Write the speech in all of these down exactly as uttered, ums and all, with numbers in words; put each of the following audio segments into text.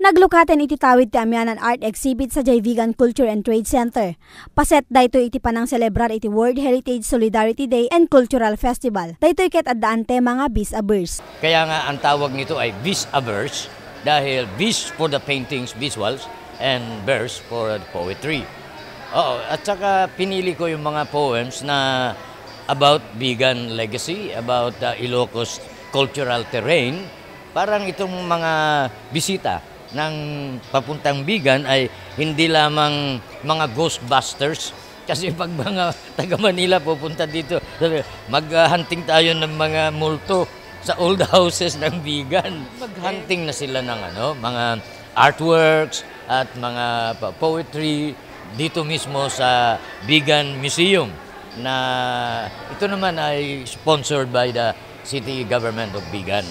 Naglukaten iti tawid ti Amianan Art Exhibit sadiay Vigan Culture and Trade Center. Paset daytoy iti panangselebrar iti World Heritage Solidarity Day and Cultural Festival. Daytoy ket addaan tema nga Beast a Verse. Kaya nga ang tawag nito ay Beast a Verse dahil beast for the paintings, visuals, and verse for the poetry. Oo, at saka pinili ko yung mga poems na about Vigan legacy, about uh, Ilocos cultural terrain. Parang itong mga bisita ng papuntang Vigan ay hindi lamang mga ghostbusters. Kasi pag mga taga Manila pupunta dito, sabi, "Mag-hunting tayo ng mga multo sa old houses ng Vigan." Mag-hunting na sila ng ano, mga artworks at mga pa-, poetry dito mismo sa Vigan Museum na ito naman ay sponsored by the City Government of Vigan.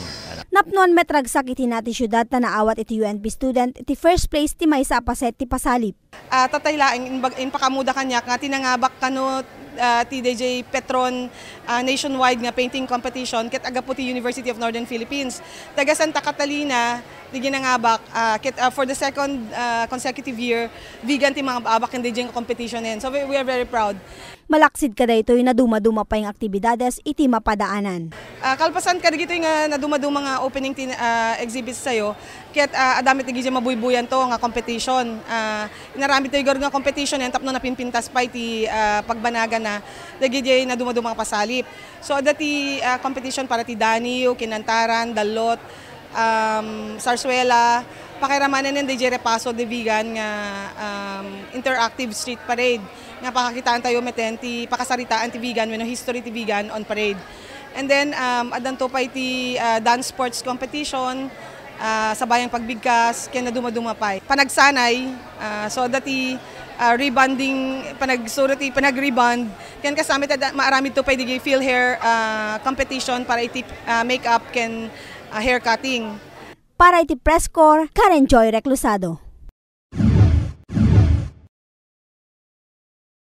Napnuan met ragsak iti nati siudad ta naawat iti U N P student iti first place ti maysa a paset ti pasalip. Ah, tatay laeng in bag-, in pakamuda kaniak nga tinangabak kano, ah, ti D J Petron, ah, nationwide nga painting competition ket agapu ti University of Northern Philippines. Taga Santa Catalina ti ginangabak, ah, ket, ah, for the second, ah, consecutive year, Vigan ti mangabak ken D J nga competition. So we, we are very proud. Malaksid kadaytoy, nadumaduma pay nga aktibidades iti mapadaanan. Ah, kalpasan kadagitoy nga nadumaduma nga opening tin-, ah, exhibits tayo, ket, ah, adda met dagiti mabuybuyanto nga competition. Ah, inaramid tayo garud nga competition yan tapno napimpintas pay ti, ah, pagbanagana dagiti nadumaduma nga pasalip. So, adda ti, ah, competition para ti daniw, kinantaran, dallot, um, sarsuela, pakiramanen D J Repaso de Vigan nga, um, interactive street parade nga pakakitaan tayo meten ti pakasaritaan ti Vigan wenno history ti Vigan on parade. And then, um, addanto pay ti, ah, dance sports competition, ah, sabayang pagbigkas, ken nadumaduma pay. Panagsanay, ah, so adda ti, ah, rebonding, panagsuro ti panag-rebond, ken kasama ti adda, maaramidto pay digi field hair, ah, competition para iti, ah, makeup ken, ah, hair cutting. Para iti Press Corps, Karen Joy Reclusado.